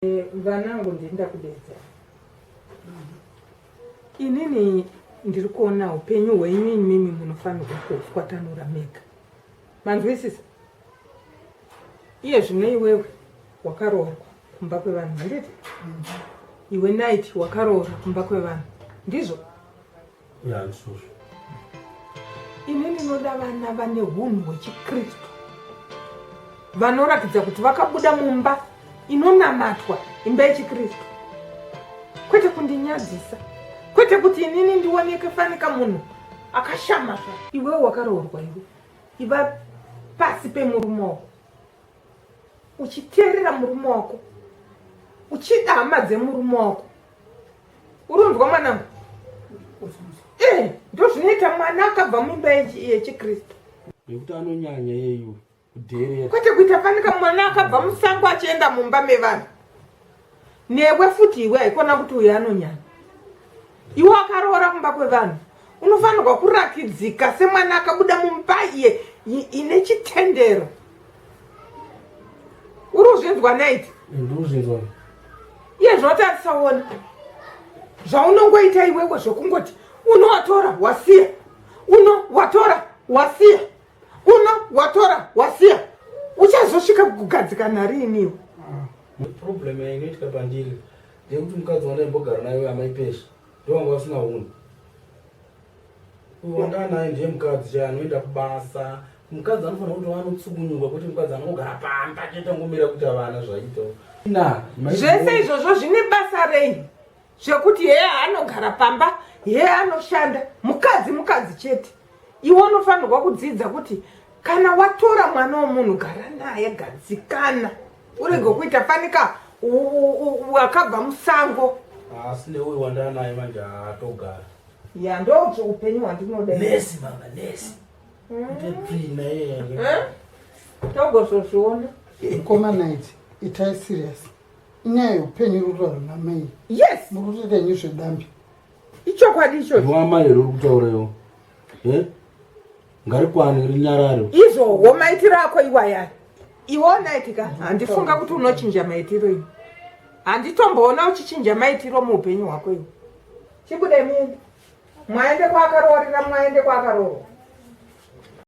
Eh, vanangu ndini ndakudedza inini ndiri kuona upenyu hwenyu imimi munofanirwa kuhuswatanura mega manzwisisa iye zvino iwewe wakaroorwa kumba kwevanhu handiti iwe night wakaroora kumba kwevanhu ndizvo Ya, ndizvozvo. Ini ndinoda vana vane hunhu hwechikristu vanoratidza kuti vakabuda mumba inonamatwa imba yechikristu kwete kundinyadzisa kwete kuti inini ndioneke fanika munhu akashama zva iwewe wakaroorwa iwe iva pasi pemurume wako uchiteerera murume wako uchida hama dzemurume wako Urunzwa mwanangu? Eh, ndozvinoita mwana akabva mumba yechikristu. Nekuti anonyanya yeyu kudheerera. Kwete kuita fanika mwana akabva musango achienda mumba mevanhu. Newe futi iwe haikona kuti uyu anonyanya. Iwe akaroora kumba kwevanhu unofanirwa kurakidzika semwana akabuda mumba iye ine chitendero. Uri kuzvinzwa night? Ndiri kuzvinzwa. Iye zvotarisa uone zvaunongoita iwewe zvekungoti uno watora wasiya uno watora wasiya uno watora wasiya uchazosvika kugadzikana riini iwe? Problem yainoitika pandiri ndeyekuti mukadzi wandaimbogara naye amaipesha ndowanga vasina hunhu. Uyu wandanaye ndiye mukadzi chaiye anoenda kubasa. Mukadzi anofanira kuti anotsukunyuka kwete mukadzi anongogara pamba chete angomira kuita vana zvaita. Na zvese izvozvo zvine basa rei zvekuti hee anogara pamba hee anoshanda mukadzi mukadzi chete iwe unofanirwa kudzidza kuti kana watora mwana womunhu gara naye gadzikana urege kuita fanika wakabva musango asi neuyu wandanaye manje haatogara ya ndouti upenyu hwandinoda nesi mama nesi kuite tsvina iye eh? togozozviona mukoma night itai serious inyaya yeupenyu iri kutaura namai yes muri kutoita inyu zvedambi ichokwadi ichocho ndiwamai here uri kutaura iwo eh? ngarikwane rinyarare izvowo maitiro ako iwayani iwe naitika handifunga kuti unochinja maitiro iwe handitomboona uchichinja maitiro muupenyu hwako iwe Chibudai muende. Mwaende kwaakaroorera mwaende kwaakaroorwa.